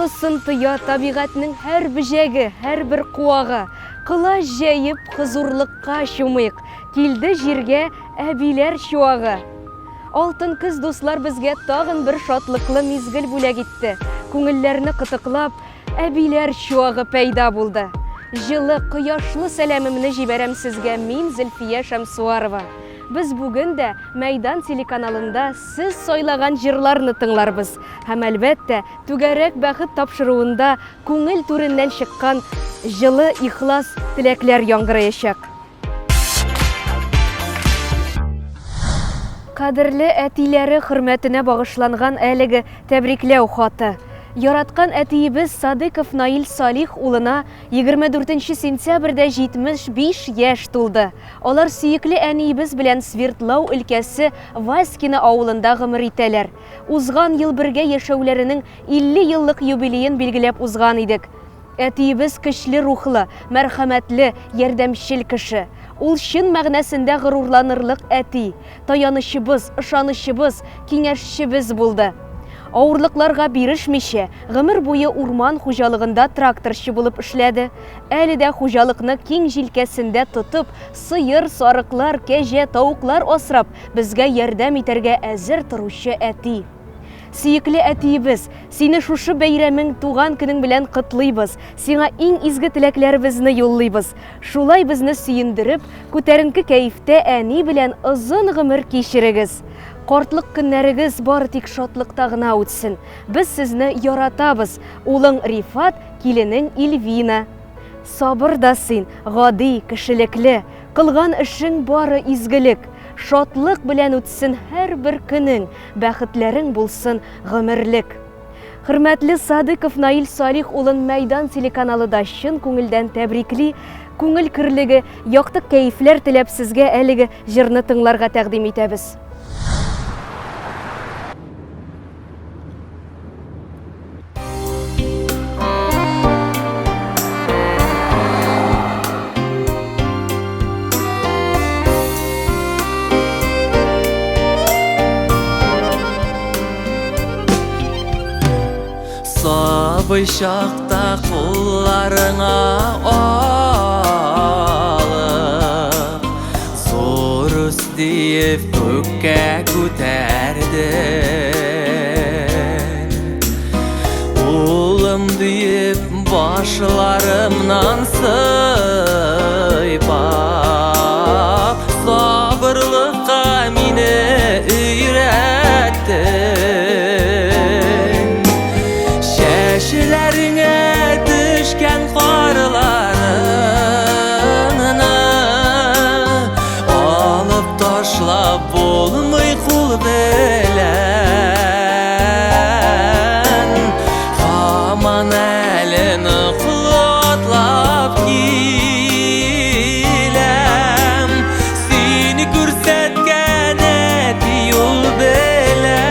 Җылысын тоя табигатьнең һәр бөҗәге, һәрбер куагы. Колач җәеп, хозурлыкка чумыйк, Килде җиргә әбиләр чуагы. Алтын көз дуслар безгә тагын бер шатлыклы мизгел бүләк итте. Күңелләрне кытыклап, әбиләр чуагы пәйда булды. Җылы, кояшлы сәламемне җибәрәм сезгә мин, Зөлфия Шәмсуарова. Без бүген дә Мәйдан телеканалында сез сайлаган җырларны тыңларбыз. Һәм, әлбәттә, Түгәрәк бәхет тапшыруында күңел түреннән чыккан җылы, ихлас теләкләр яңгыраячак. Кадерле әтиләре хөрмәтенә багышланган әлеге тәбрикләү хаты. Яраткан әтиебез Садыков Наил Салих улына 24 сентябрьдә 75 яшь тулды. Алар сөекле әниебез белән Свердлау өлкәсе Васькино авылында гомер итәләр. Узган ел бергә яшәүләренең 50 еллык юбилеен билгеләп узган идек. Әтиебез көчле рухлы, мәрхәмәтле, ярдәмчел кеше. Ул чын мәгънәсендә горурланырлык әти, таянычыбыз, ышанычыбыз, киңәшчебез булды. Авырлыкларга бирешмичә, гомер буе урман хуҗалыгында тракторчы булып эшләде. Әле дә хуҗалыкны киң җилкәсендә тотып, сыер, сарыклар, кәҗә, тавыклар асрап, безгә ярдәм итәргә әзер торучы әти. Сөекле әтиебез, сине шушы бәйрәмең, туган көнең белән котлыйбыз, сиңа иң изге теләкләребезне юллыйбыз. Шулай безне сөендереп, күтәренке кәефтә әни белән озын гомер кичерегез. Картлык көннәрегез бары тик шатлыкта гына үтсен. Без сезне яратабыз. Улың Рифат, киленең Ильвина. Сабыр да син, гади, кешелекле. Кылган эшең бары изгелек. Шатлык белән үтсен һәрбер көнең, бәхетләрең булсын гомерлек. Хөрмәтле Садыков Наил Салих улын Мәйдан телеканалы да чын күңелдән тәбрикли, күңел көрлеге, якты кәефләр теләп сезгә әлеге җырны тыңларга тәкъдим итәбез. Сабый чакта кулларыңа алып, зур үс диеп күккә күтәрдең. Улым диеп башларымнан сыйпап, сабырлыкка мине өйрәттең. Чәчләреңә төшкән карларыңны алып ташлап булмый кул белән. Һаман әле ныклы атлап киләм. Сине күрсәткән әти юл белән.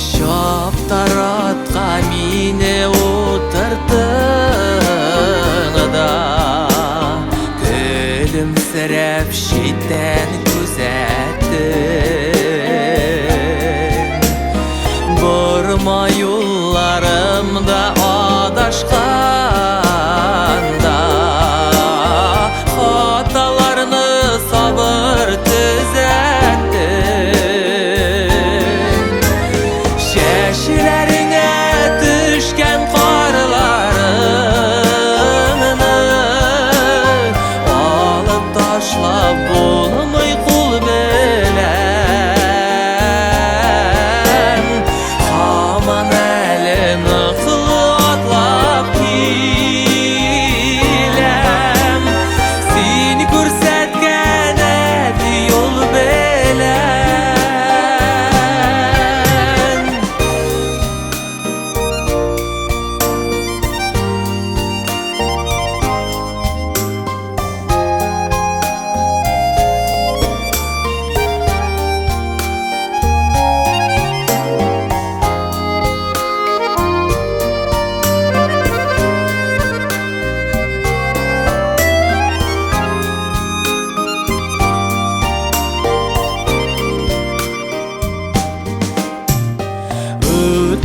Чаптар атка мине утырттың да, көлемсерәп читтән күзәттең. Борма юлларымда адашканда, хаталарны сабыр төзәттең. Чәчләреңә төшкән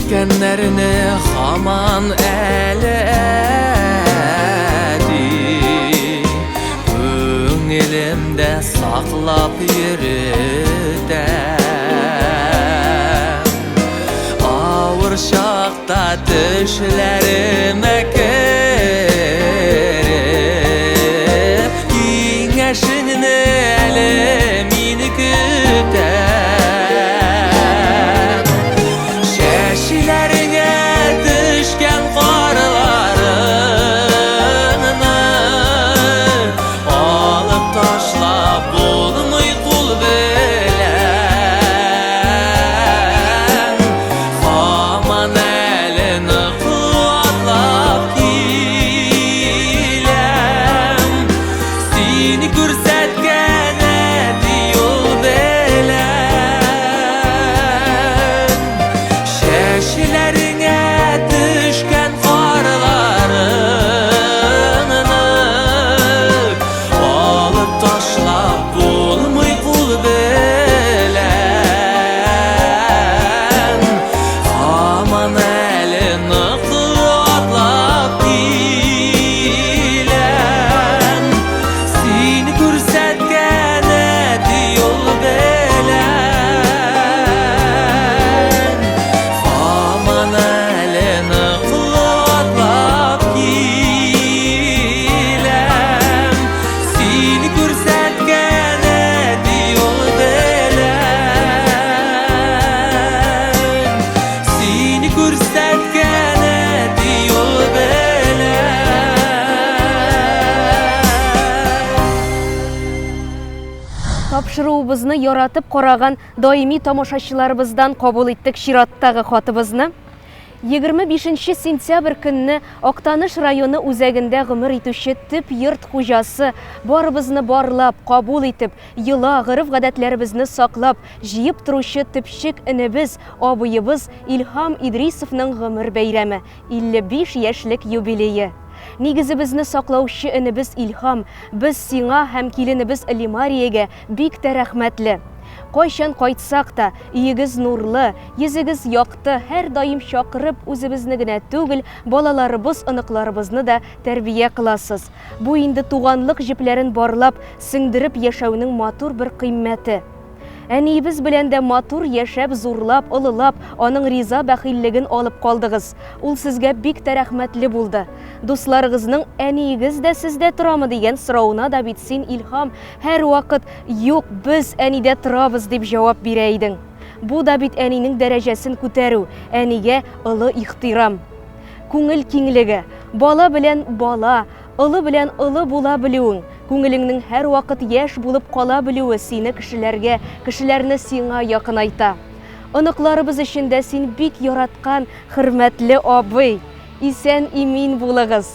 Үткәннәрне һаман әле әти Күңелемдә саклап йөретәм. Авыр чакта төшләремә кереп, Киңәшеңне әле мин көтәм. Чәчләреңә төшкән карларыңны алып ташлап булмый кул белән. Һаман әле ныклы атлап киләм. Син күрсәткән әти юл белән. Чәчләреңә төшкән карларыңны алып ташлап булмый кул белән. Һаман әле ныклы атлап киләм. Син күрсәткән әти юл белән. Һаман әле ныклы атлап киләм. Син күрсәткән әти юл белән. Син күрсәткән әти юл белән. Тапшыруыбызны яратып караган даими тамашачыларыбыздан кабул иттек чираттагы хатыбызны. 25 сентябрь көнне Актаныш районы үзәгендә гомер итүче төп йорт хуҗасы барыбызны барлап, кабул итеп, йола, гореф-гадәтләребезне саклап, җыеп торучы төпчек энебез, абыебыз Илһам Идрисовның гомер бәйрәме, 55 яшьлек юбилее. Нигезебезне саклаучы энебез Илһам, без сиңа һәм киленебез Лимариягә бик тә рәхмәтле. Кайчан кайтсак та, өегез нурлы, йөзегез якты, һәрдаим чакырып, үзебезне генә түгел, балаларыбыз, оныкларыбызны да тәрбия кыласыз. Бу инде туганлык җепләрен барлап, сеңдереп яшәүнең матур бер кыйммәте. Әниебез белән дә матур яшәп, зурлап, олылап, аның риза бәхиллеген алып калдыгыз. Ул сезгә бик тә рәхмәтле булды. Дусларыгызның әниегез дә сездә торамы дигән соравына да бит син, Илһам, һәрвакыт, Юк, без әнидә торабыз, дип җавап бирә идең. Бу да бит әнинең дәрәҗәсен күтәрү, әнигә олы ихтирам. Күңел киңлеге, бала белән бала, олы белән олы була белүең, күңелеңнең һәрвакыт яшь булып кала белүе сине кешеләргә, кешеләрне сиңа якынайта. Оныкларыбыз өчен дә син бик яраткан, хөрмәтле абый. Исән-имин булыгыз.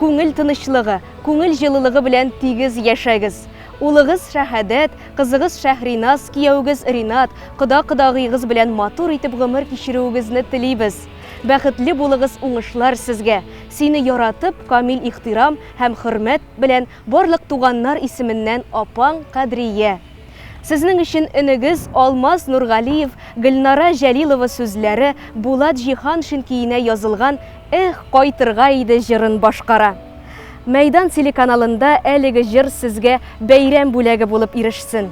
Күңел тынычлыгы, күңел җылылыгы белән тигез яшәгез. Улыгыз Шәһадәт, кызыгыз Шәһриназ, кияүегез Ринат, кода-кодагыегыз белән матур итеп гомер кичерүегезне телибез. Бәхетле булыгыз, уңышлар сезгә! Сине яратып, камил ихтирам һәм хөрмәт белән барлык туганнар исеменнән апаң Кадрия. Сезнең өчен энегез Алмаз Нургалиев Гөлнара Җәлилова сүзләре Булат Җиһаншин көенә язылган Эх, кайтырга иде җырын башкара. Мәйдан телеканалында әлеге җыр сезгә бәйрәм бүләге булып ирешсен.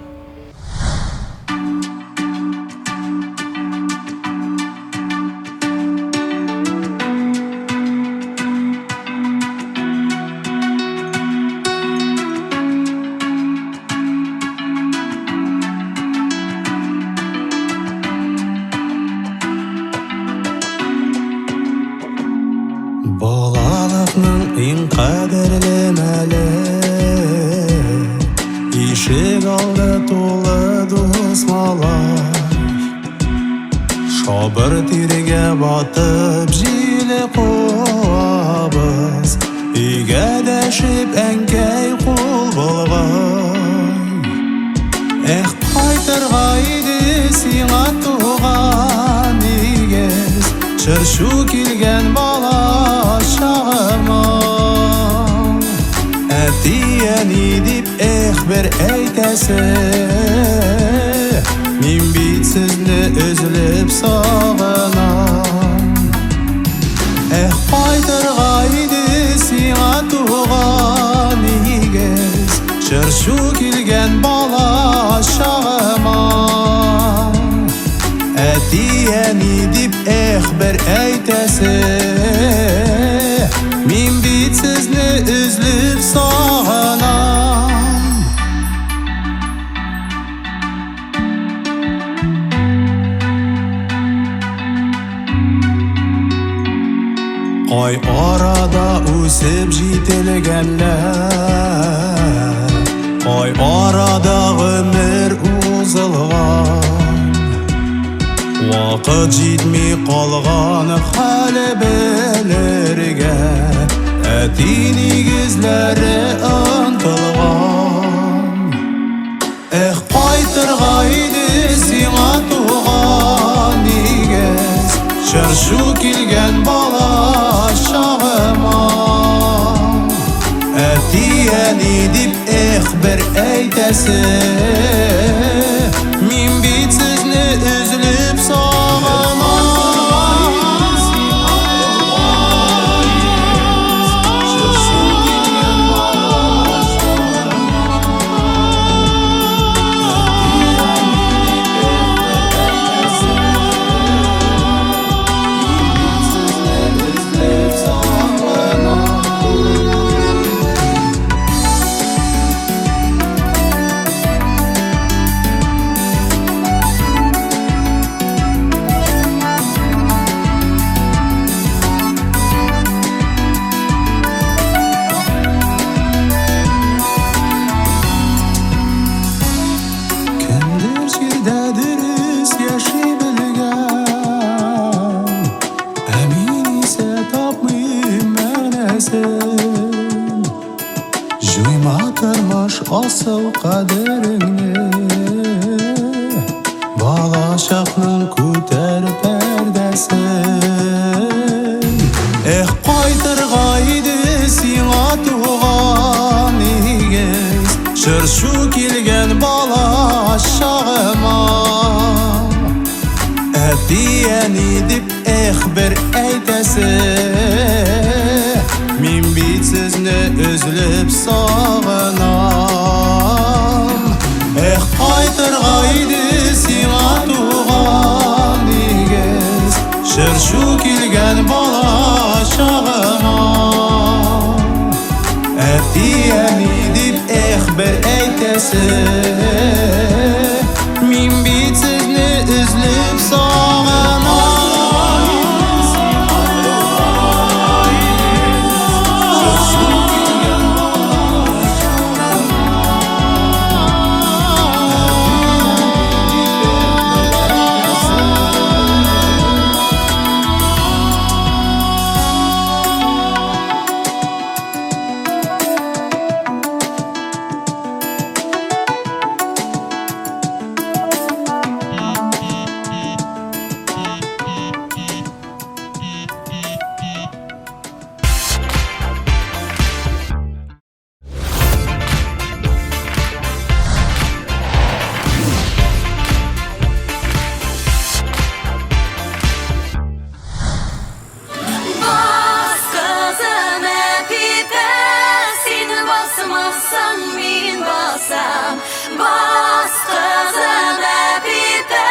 Балалыкның иң кадерле мәле Ишек алды тулы дус малай Шабыр тиргә батып җиле куабыз Өйгә дәшеп әнкәй кул болгай Эх, кайтырга иде сиңа туган нигез Чыр-чу килгән бала чагыма Әти-әни дип эх бер әйтәсе Мин бит сезне өзелеп сагынам. Чыр-чу килгән бала чагыма. Әти-әни дип эх бер әйтәсе. Мин бит сезне өзлеп сагынам. Кай арада үсеп җителгәннәр, Кай арада гомер узылган. Вакыт җитми калган хәл белергә, Әти нигезләре онтылган. Эх, кайтырга иде сиңа туган нигез, Чыр-чу килгән бала чагыма. Әти-әни дип эх бер әйтәсе, Мин бит сезне өзелеп сагынам. Кемдер җирдә дөрес яши белгән, Ә мин исә тапмыйм мәгънәсен. Җуйма тормыш асыл кадереңне, Бала чакның күтәр пәрдәсен. Эх, кайтырга иде сиңа туган нигез, Чыр-чу килгән бала чагыма. Әти-әни дип эх бер әйтәсе, Мин бит сезне өзелеп сагынам. Эх, кайтырга иде сиңа туган нигез, Чыр-чу килгән бала чагыма. Әти-әни дип эх бер әйтәсе, Мин бит сезне өзлеп сагынам. Бас кызым Әпипә, син басмасаң, мин басам. Бас кызым Әпипә,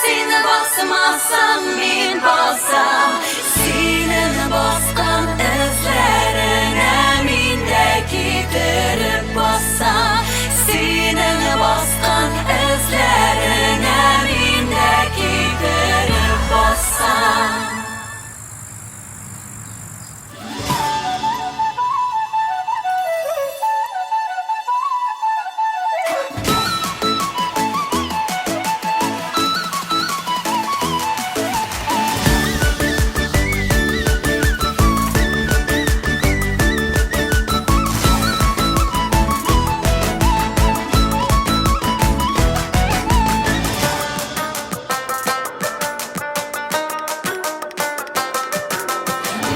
син басмасаң, мин басам. Синең баскан эзләреңә мин дә китереп басам. Синең баскан эзләреңә мин дә китереп басам.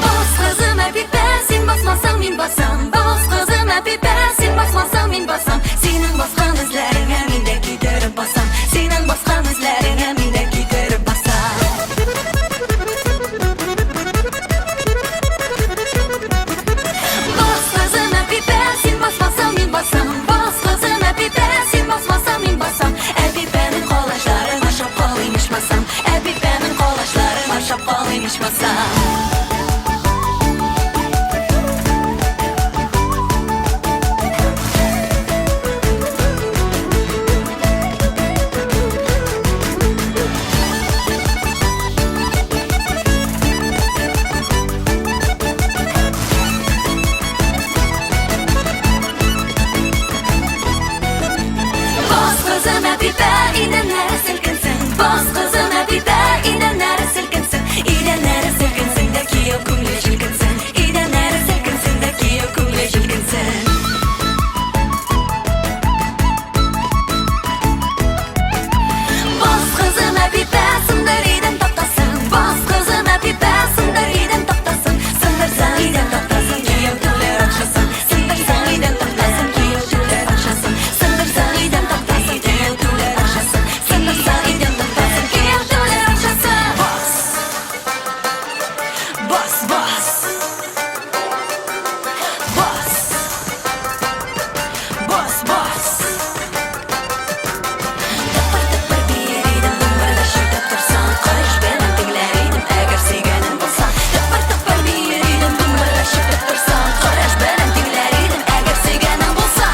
Бас кызым Әпипә, син басмасаң, мин басам. Бас кызым Әпипә, син басмасаң, мин басам. Синең баскан эзләреңә мин дә китереп басам. Синең баскан эзләреңә мин дә китереп басам. Бас кызым Әпипә, син басмасаң, мин басам. Бас кызым ичмасам. Әпипәнең калачларын ашап калыйм ичмасам. Бас кызым Әпипә, идәннәре селкенсен. Бас кызым Әпипә, идәннәре селкенсен. Идәннәре селкенсен дә кияү күңле җилкенсен. Идәннәре селкенсен дә кияү күңле җилкенсен. Бас кызым Әпипә, сындыр идән тактасын. Бас кызым Әпипә, сындыр идән тактасын. Сындырсаң идән тактасын, кияү түләр акчасын. Сындырсаң идән тактасын, кияү түләр акчасын. Сындырсаң идән тактасын, кияү түләр акчасын. Сындырсаң идән тактасын, кияү түләр акчасын. Бас! Бас, бас! Бас! Бас, бас! Тыпыр-тыпыр биер идем, думбрада чиртеп торсаң, Кыш белән теңләр идем, әгәр сөйгәнем булса. Тыпыр-тыпыр биер идем, думбрада чиртеп торсаң, Кыш белән теңләр идем, әгәр сөйгәнем булса.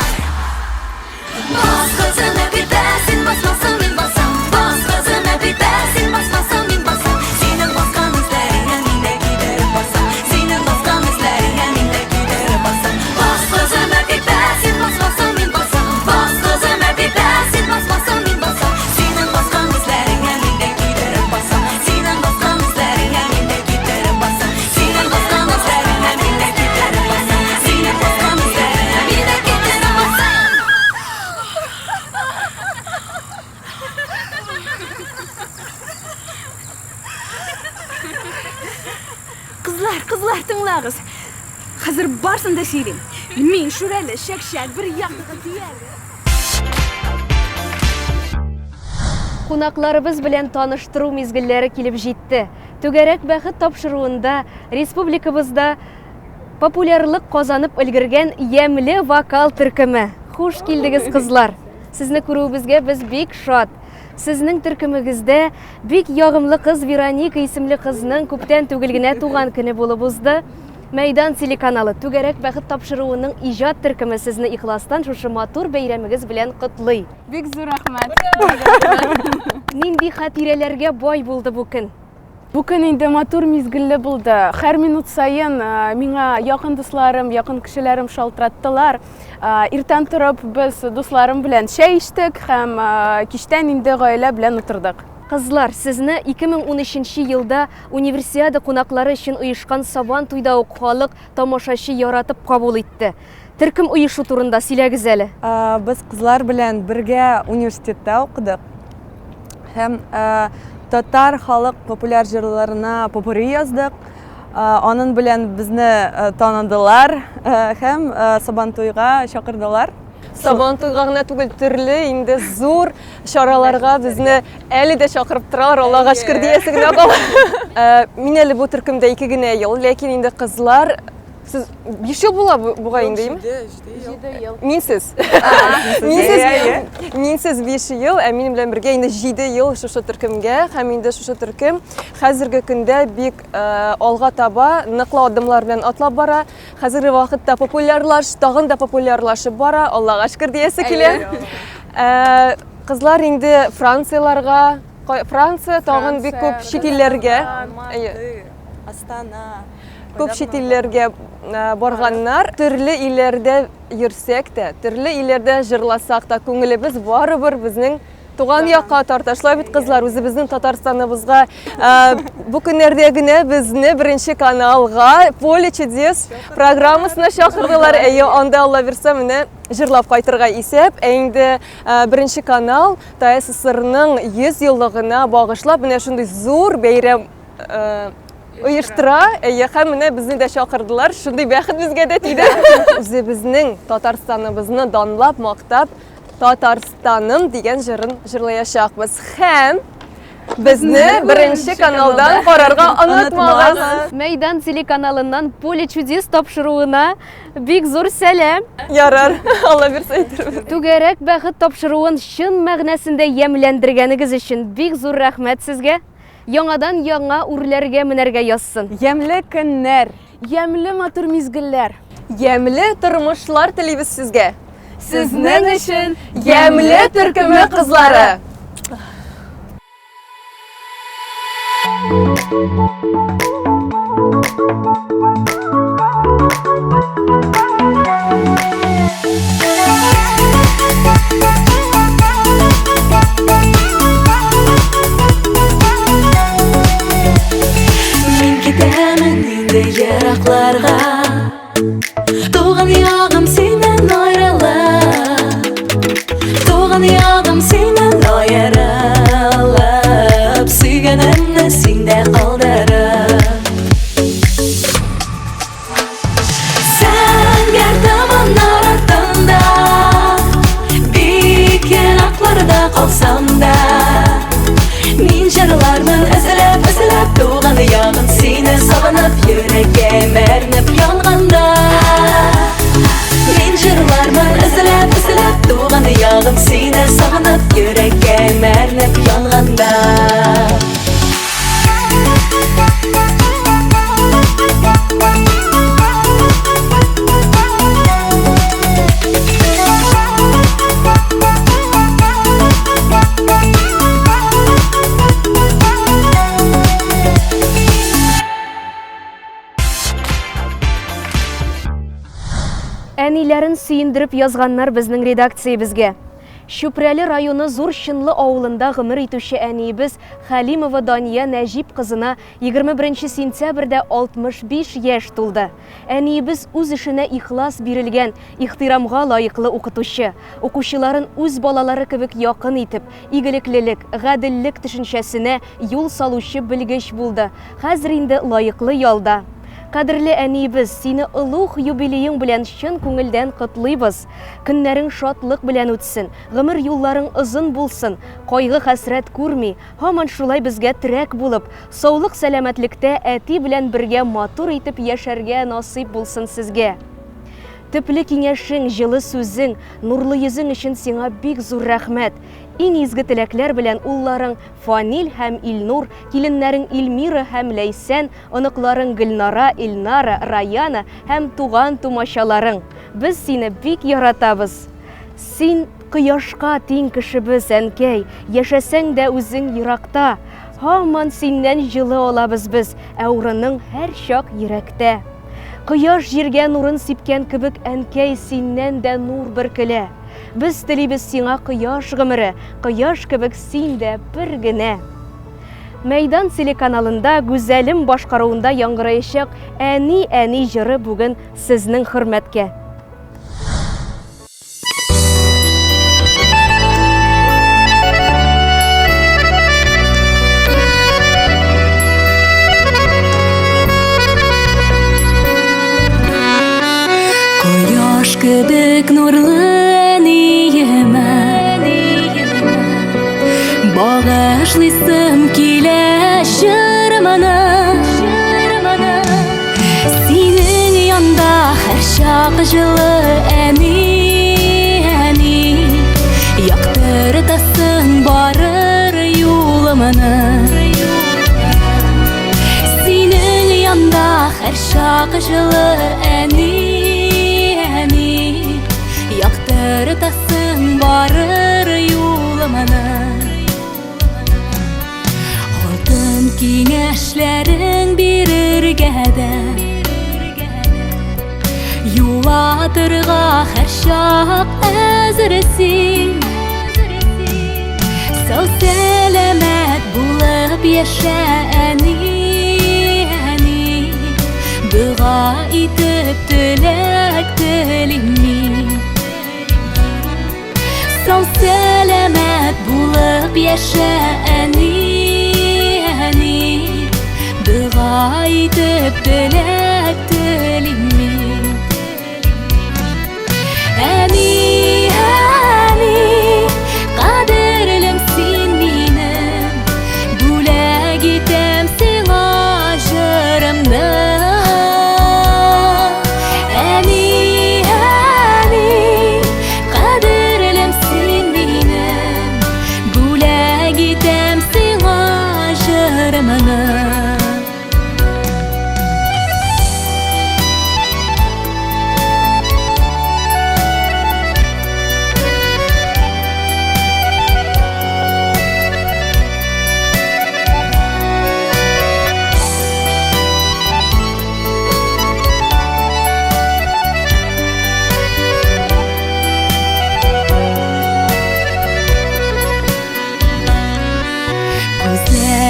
Бас кызым Әпипә, син басмасаң, мин басам. Бас кызым Әпипә, син басмасаң, мин басам. Синең баскан эзләреңә мин дә кидереп басам. Синең баскан эзләреңә мин дә кидереп басам. Бас кызым Әпипә, син басмасаң, мин басам. Бас кызым Әпипә, син басмасаң, мин басам. Синең баскан эзләреңә мин дә кидереп басам. Синең баскан эзләреңә мин дә кидереп басам. Синең баскан эзләреңә мин дә кидереп басам. Синең баскан эзләреңә мин дә кидереп басам. Кызлар, кызлар, тыңлагыз. Хәзер барсын да сөйлим. Мин Шүрәле, чәк-чәк, бер яктыкы диярлек. Кунакларыбыз белән таныштыру мизгелләре килеп җитте. Түгәрәк бәхет тапшыруында республикабызда популярлык казанып өлгергән Ямьле вокал төркеме. Хуш килдегез, кызлар! Сезне күрүебезгә без бик шат. Сезнең төркемегездә бик ягымлы кыз Вероника исемле кызның күптән түгел генә туган көне булып узды. Мәйдан телеканалы Түгәрәк бәхет тапшыруының иҗат төркеме сезне ихластан шушы матур бәйрәмегез белән котлый. Бик зур рәхмәт. Нинди хатирәләргә бай булды бу көн? Бу көн инде матур мизгелле булды. Һәр минут саен э, миңа якын дусларым, якын кешеләрем шалтыраттылар. Э, иртән торып без дусларым белән чәй эчтек һәм э, кичтән инде гаилә белән утырдык. Кызлар, сезне 2013 елда Универсиада кунаклары өчен оешкан Сабан туйда ук халык, тамашачы яратып кабул итте. Төркем оешу турында сөйләгез әле. Без кызлар белән бергә университетта укыдык. Һәм татар халык популяр җырларына попури яздык. Анын белән безне таныдылар һәм Сабантуйга чакырдылар. Сабантуйга гына түгел, төрле инде зур чараларга безне әле дә чакырып торалар, Аллага шөкер диясе генә кала. Мин әле бу төркемдә ике генә ел, ләкин инде кызлар Сез 5 ел була бугай инде, име? 7 ел. Минсез. Минсез. Минсез 5 ел, ә минем белән бергә инде 7 ел шушы төркемгә һәм инде шушы төркем хәзерге көндә бик э, алга таба ныклы адымлар белән атлап бара. Хәзерге вакытта популярлаш, тагын да популярлашып бара, Аллага шөкер диясе килә. Э, кызлар инде Францияларга, Франция тагын бик күп чит илләргә. Астана. Күп чит илләргә барганнар. Төрле илләрдә йөрсәк тә, төрле илләрдә җырласак та, күңелебез барыбер безнең туган якка тарта. Шулай бит, кызлар, үзебезнең Татарстаныбызга бу көннәрдә генә безне беренче каналга Поле чудес программасына чакырдылар. Әйе, анда Алла бирсә, менә җырлап кайтырга исәп. Ә инде беренче канал ТАССРның 100 еллыгына багышлап менә шундый зур бәйрәм оештыра. Әйе, һәм менә безне дә чакырдылар. Шундый бәхет безгә дә тиде. Үзебезнең Татарстаныбызны данлап, мактап, Татарстаным дигән җырын җырлаячакбыз. Һәм Безне беренче каналдан карарга онытмагыз. Мәйдан телеканалыннан Поле чудес тапшыруына бик зур сәлам. Ярар, Алла бирсә әйтербез. Түгәрәк бәхет тапшыруын чын мәгънәсендә ямьләндергәнегез өчен бик зур рәхмәт сезгә. Яңадан яңа үрләргә менәргә язсын. Ямьле көннәр. Ямьле матур мизгелләр. Ямьле тормышлар телибез сезгә. Сезнең өчен Ямьле төркеме кызлары. Мин китәмен инде еракларга Туган ягым синнән аерыла Туган ягым синнән аерылып Сөйгәнемне синдә калдырып Зәңгәр томаннар артында Бик еракларда калсам да Мин җырлармын өзелеп, өзелеп Туган ягым сине сагынып Йөрәгем әрнеп янганда Мин җырлармын өзелеп, өзелеп Туган ягым сине сагынып Йөрәгем әрнеп янганда Әниләрен сөендереп язганнар безнең редакциябезгә. Чүпрәле районы Зур Чынлы авылында гомер итүче әниебез Хәлимова Дания Нәҗип кызына 21 сентябрьдә 65 яшь тулды. Әниебез үз эшенә ихлас бирелгән, ихтирамга лаеклы укытучы. Укучыларын үз балалары кебек якын итеп, игелеклелек, гаделлек төшенчәсенә юл салучы белгеч булды. Хәзер инде лаеклы ялда. Кадерле әниебез, сине олуг юбилеең белән чын күңелдән котлыйбыз. Көннәрең шатлык белән үтсен, гомер юлларың озын булсын, кайгы-хәсрәт күрми, һаман шулай безгә терәк булып, саулык-сәламәтлектә әти белән бергә матур итеп яшәргә насыйп булсын сезгә. Төпле киңәшең, җылы сүзең, нурлы йөзең өчен сиңа бик зур рәхмәт. Иң изге теләкләр белән улларың Фанил һәм Илнур, киленнәрең Илмира һәм Ләйсән, оныкларың Гөлнара, Эльнара, Раяна һәм туган-тумачаларың. Без сине бик яратабыз. Син кояшка тиң кешебез, әнкәй, яшәсәң дә үзең еракта. Һаман синнән җылы алабыз без, ә урының һәрчак йөрәктә. Кояш җиргә нурын сипкән кебек, әнкәй, синнән дә нур бөркелә. Без телибез сиңа кояш гомере, кояш кебек син дә бер генә. Мәйдан телеканалында Гүзәлем башкаруында яңгыраячак Әни, әни җыры бүген сезнең хөрмәткә. Кояш кебек нурлы әниемә Багышлыйсым килә җырымны Синең янда һәрчак җылы әни, әни Яктыртасың барыр юлымны Синең янда һәрчак җылы әни, әни Яктыртасың барыр юлымны Алтын киңәшләрең бирергә дә Юатырга һәрчак әзер син Сау сәламәт булып яшә әни, әни Дога итеп теләк телим мин Сау сәламәт булып яшә әни, әни Дога итеп теләк телим мин Әни, әни, кадерлем син минем.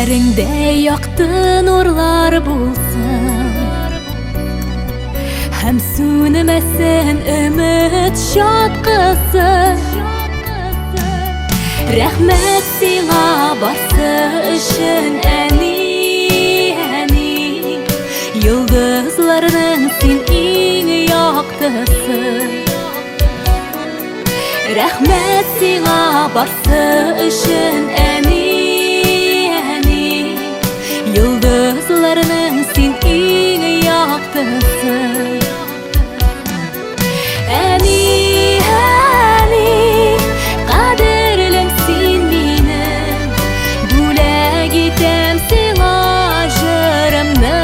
Күзләреңдә якты нурлар булсын Һәм сүнмәсен өмет чаткысы. Рәхмәт сиңа барсы өчен, әни, әни. Йолдызларның син иң яктысы. Рәхмәт сиңа барсы өчен, әни, әни. Йолдызларның син иң яктысы. Әни, әни, кадерлем син минем, бүләк итәм сиңа җырымны.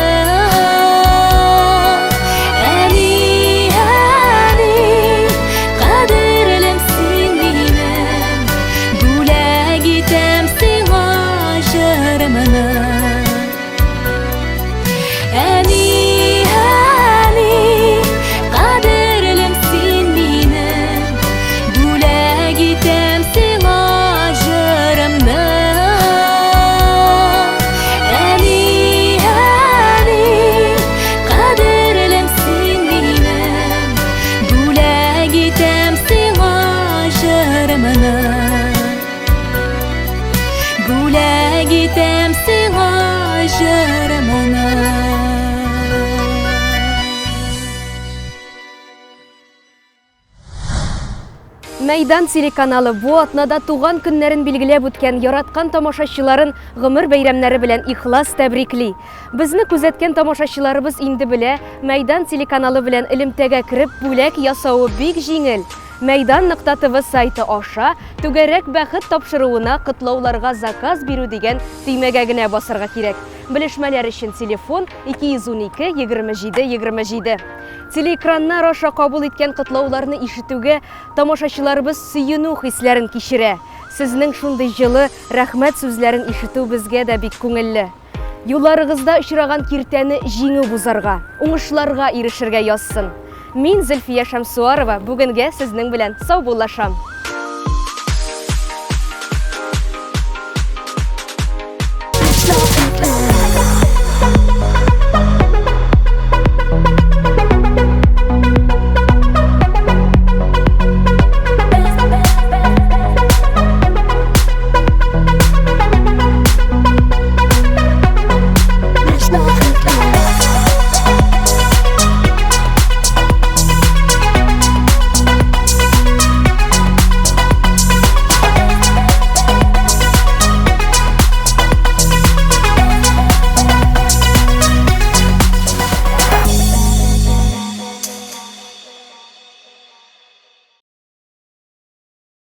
Әни, әни, кадерлем син минем, бүләк итәм сиңа җырымны. Әни, әни, кадерлем син минем, бүләк итәм сиңа җырымны. Әни, әни, кадерлем син минем, бүләк итәм сиңа җырымны. Бүләк итәм сиңа җырымны. Мәйдан телеканалы бу атнада туган көннәрен билгеләп үткән яраткан тамашачыларын гомер бәйрәмнәре белән ихлас тәбрикли. Безне күзәткән тамашачыларыбыз инде белә, Мәйдан телеканалы белән элемтәгә кереп бүләк ясавы бик җиңел. Мәйдан нокта тв сайты аша Түгәрәк бәхет тапшыруына котлауларга заказ бирү дигән төймәгә генә басарга кирәк. Белешмәләр өчен телефон 212 27 27. Телеэкраннар аша кабул иткән котлауларны ишетүгә тамашачыларыбыз сөенү хисләрен кичерә. Сезнең шундый җылы рәхмәт сүзләрен ишетү безгә дә бик күңелле. Юлларыгызда очраган киртәне җиңеп узарга, уңышларга ирешергә язсын. Мин, Зөлфия Шәмсуарова, бүгенгә сезнең белән саубуллашам.